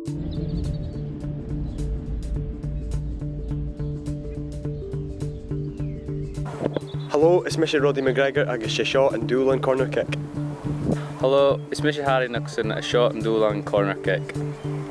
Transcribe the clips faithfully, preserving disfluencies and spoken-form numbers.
Hello, is mise Roddy McGregor agus 's e seo an dùbhlan corner kick. Hello, is mise Harry Nicholson, is seo an dùbhlan corner kick. Dùbhlan.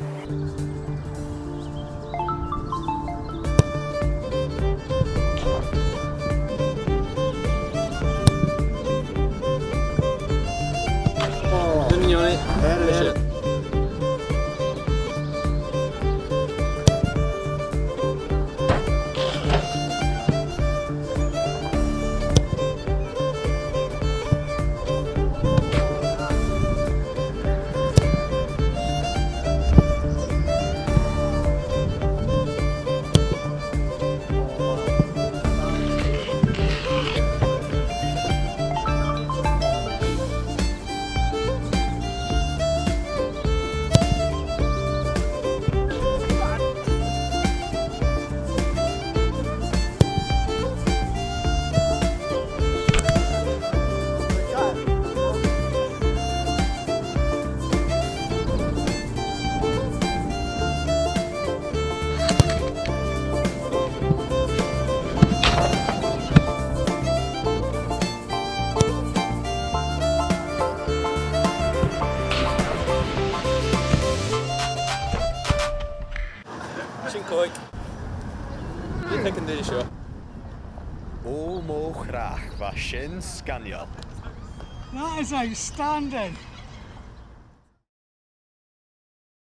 Sin còig. Dè th' agad an-diugh seo? Ò mo chreach, bha sin sgoinneil. That is outstanding.